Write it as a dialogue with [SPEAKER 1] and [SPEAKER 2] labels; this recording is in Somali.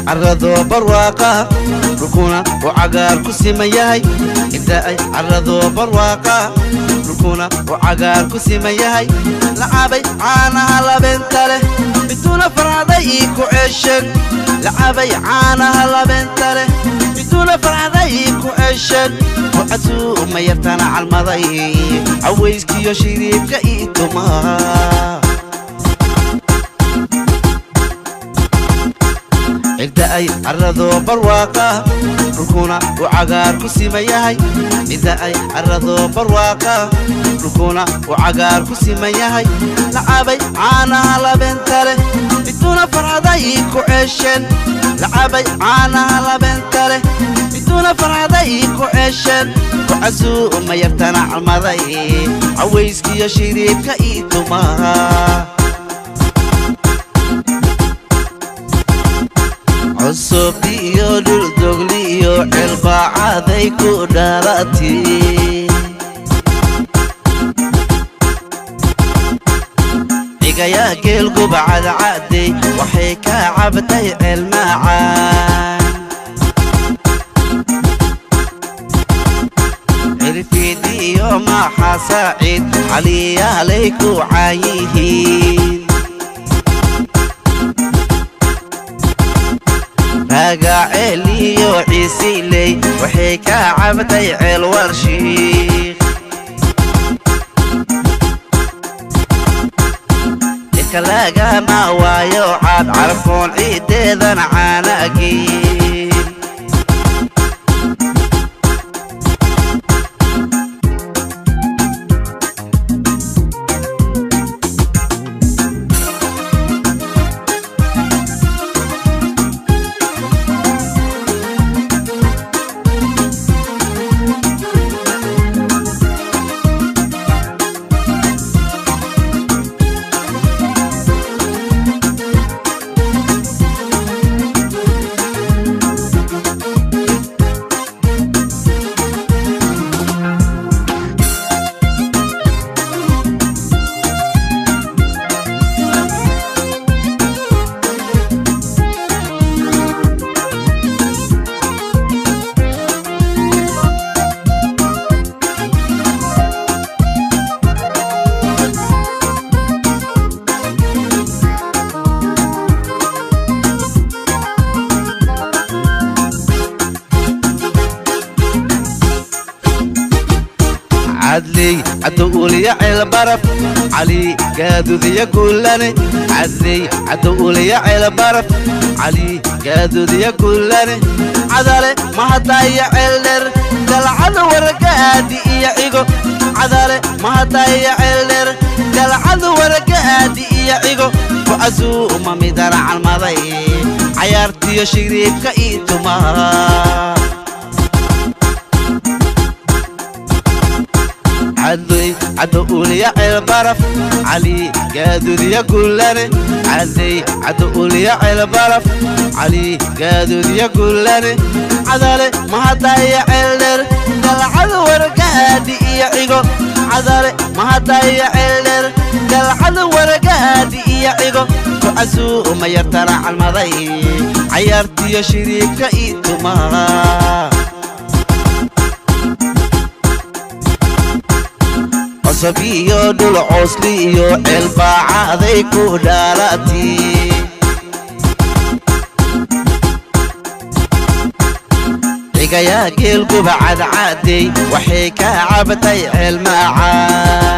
[SPEAKER 1] Carradoo barwaaqa, dhulkuna uu cagaar ku siman yahay. Cidda ay carradoo barwaaqa, dhulkuna uu cagaar ku siman yahay. Lacabay caanaha labeenta leh, biduuna farxaday ii ku ceesheen. Lacabay caanaha labeenta leh, biduuna farxaday ii ku ceesheen. Kucasuuma yartana calmaday, cawayskiyo shiriibka ii tumaa. Cidda ay carradoo barwaaqa, dhulkuna uu cagaar ku siman yahay. Cidda ay carradoo barwaaqa, dhulkuna uu cagaar ku siman yahay. Lacabay caanaha labeenta leh, biduuna farxaday ii ku ceesheen. Lacabay caanaha labeenta leh, biduuna farxaday ii ku ceesheen. Kucasuuma yartana calmaday, cawayskiyo shiriibka ii tumaa. Cusub iyo dhuldogli iyo ceelbaacaday ku dhalati. Cigayaa geelguba cadcadey, waxay ka cabtay ceel macaan. Cirfiid iyo maxa saaciid caliyaalay ku caayihiin. Raagaceel iyo ciisiley waxay ka cabtay ceel warshiikh. Irka lagama waayo caad carfoon, ciideedana caanagii. Cadley cadowuliya ceelbaraf, Cali gaadudiya guulane. Cadley cadowuliya ceelbaraf, Cali gaadudiya guulane. Cadale mahadaya ceeldheer, galcad wargaadi iyo cigo. Cadale mahadaya ceeldheer, galcad wargaadi iyo cigo. Kucasuuma midana calmaday, cayaartiyo shiriibka ii tumaa. Cadley cadowuliya ceelbaraf, Cali gaadudiya guulane. Cadley cadowuliya ceelbaraf, Cali gaadudiya guulane. Cadale mahadaya ceeldheer, galcad wargaadi iyo cigo. Cadale mahadaya ceeldheer, galcad wargaadi iyo cigo. Kucasuuma yartana calmaday, cayaartiyo shiriibka ii tumaa. Cosab iyo dhul coosli iyo ceelbaacaday ku dhalati. Cigayaa geelguba cadcadey, waxay ka cabtay ceel macaan.